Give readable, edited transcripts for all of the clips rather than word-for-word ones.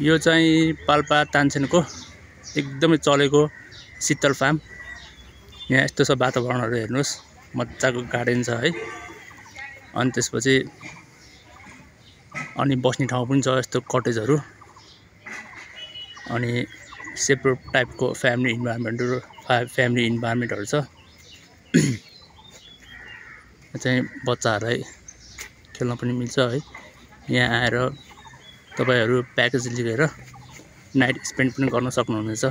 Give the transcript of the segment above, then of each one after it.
यो चाहिँ पाल्पा तानसेनको एकदमै चलेको शीतल फार्म। यहाँ यस्तो छ वातावरणहरु हेर्नुस्, मज्जाको गार्डन छ है। अनि त्यसपछि अनि बस्ने ठाउँ पनि छ, यस्तो कटेजहरु। अनि सेपरेट टाइपको फ्यामिली इन्भाइरोमेन्टहरु छ। चाहिँ बच्चाहरुलाई खेल्न पनि मिल्छ है। यहाँ आएर तपाईहरु प्याकेज लिएर नाइट स्पेन्ड पनि गर्न सक्नुहुनेछ।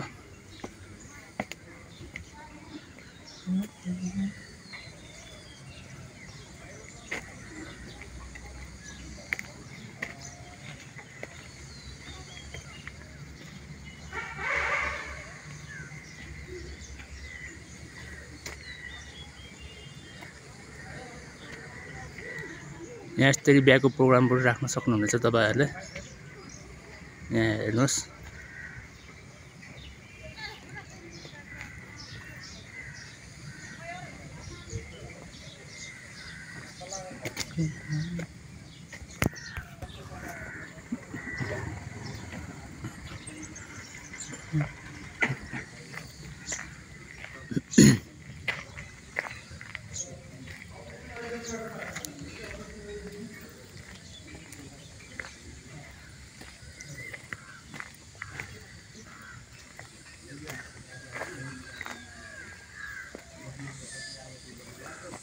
यहाँ यसरी बिहाको प्रोग्राम पनि राख्न सक्नुहुनेछ तपाईहरुले। यहाँ हेर्नुस्,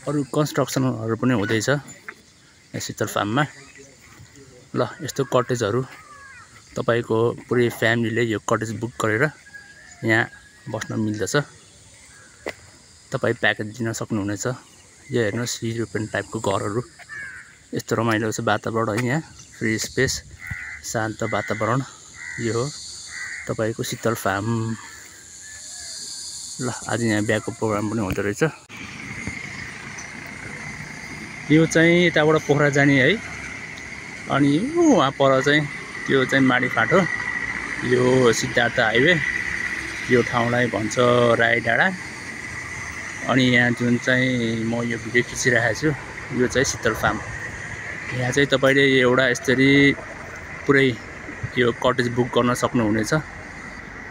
अरु कन्स्ट्रक्सनहरु पनि हुँदैछ यहाँ शीतल फार्ममा। ल यस्तो कटेजहरु तपाईको पुरै फ्यामिलीले यो कटेज बुक गरेर यहाँ बस्न मिल्दछ। तपाई प्याकेज दिन सक्नुहुनेछ। यो हेर्नुस्, युरोपियन टाइपको घरहरु, यस्तो रमाइलो छ वातावरण यहाँ। फ्री स्पेस, शान्त वातावरण। यो हो तपाईको शीतल फार्म। ल आज यहाँ बिहाको प्रोग्राम पनि हुँदै रहेछ। यो चाहिँ यताबाट पोखरा जाने है। अनि वहाँ पर चाहिँ त्यो चाहिँ माडी फाटो, यो सिद्धार्थ हाइवे। यो ठाउँलाई भन्छ राई डाँडा। अनि यहाँ जुन चाहिँ म यो भिडियो खिचिरहेको छु, यो चाहिँ शीतल फार्म। यहाँ चाहिँ तपाईले एउटा यसरी पुरै यो कटेज बुक गर्न सक्नुहुनेछ।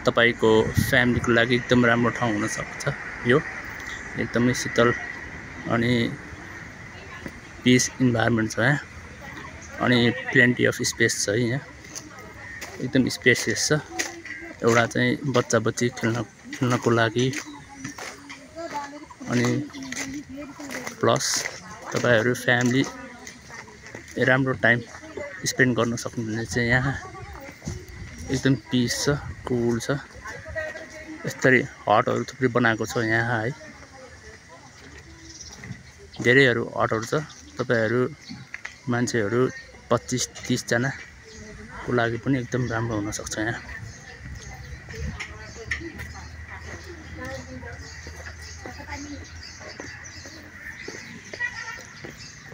तपाईको फ्यामिलीको लागि एकदम राम्रो ठाउँ हुन सक्छ। यो एकदमै शीतल अनि पीस इन्भाइरोमेन्ट छ यहाँ। अनि प्लेन्टी अफ स्पेस छ यहाँ, एकदम स्पेसियस छ। एउटा चाहिँ बच्चा बच्ची खेल्नको लागि। अनि प्लस तपाईहरु फ्यामिली राम्रो टाइम स्पेन्ड गर्न सक्नुहुनेछ यहाँ। एकदम पीस छ, कुल छ। यसरी हटहरु थुप्रै बनाएको छ यहाँ है। धेरैहरु हटहरु छ। तपाईहरु मान्छेहरु 25-30 जना को लागि पनि एकदम राम्रो हुन सक्छ यहाँ।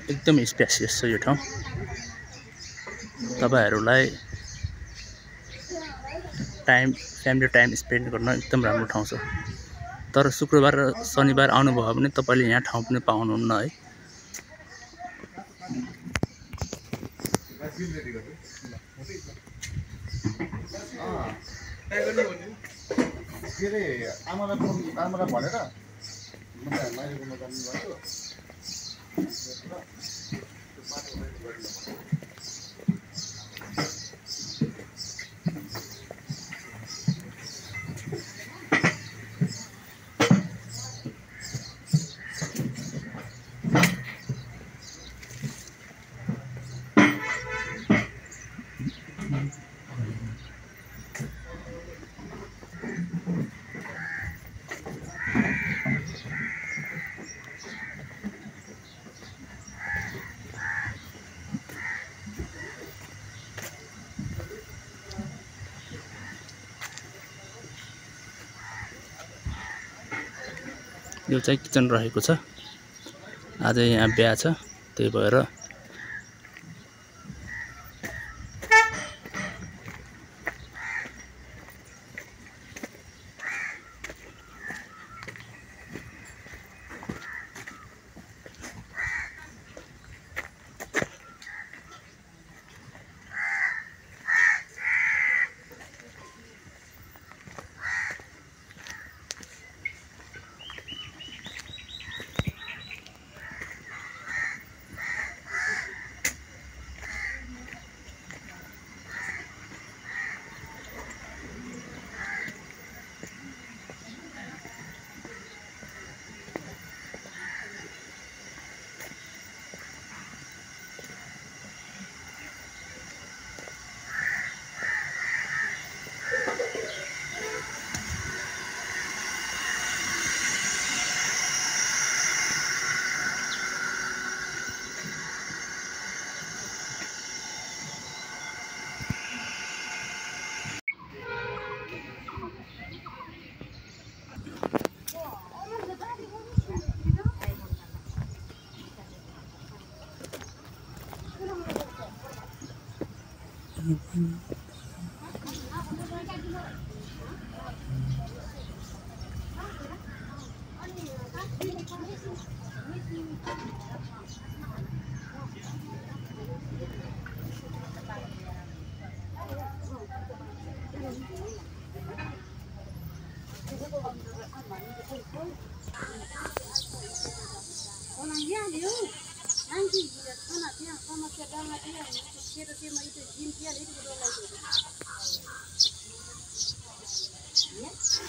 एकदम स्पेसियस छ यो ठाउँ। तपाईहरुलाई फ्यामिली टाइम स्पेन्ड गर्न एकदम राम्रो ठाउँ छ। तर शुक्रबार र शनिबार आउनुभयो भने तपाईले यहाँ ठाउँ पनि पाउनुहुन्न है। आमालाई भनेर यो चाहिँ किचन रहेको छ। आज यहाँ बिहा छ त्यही भएर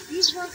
This was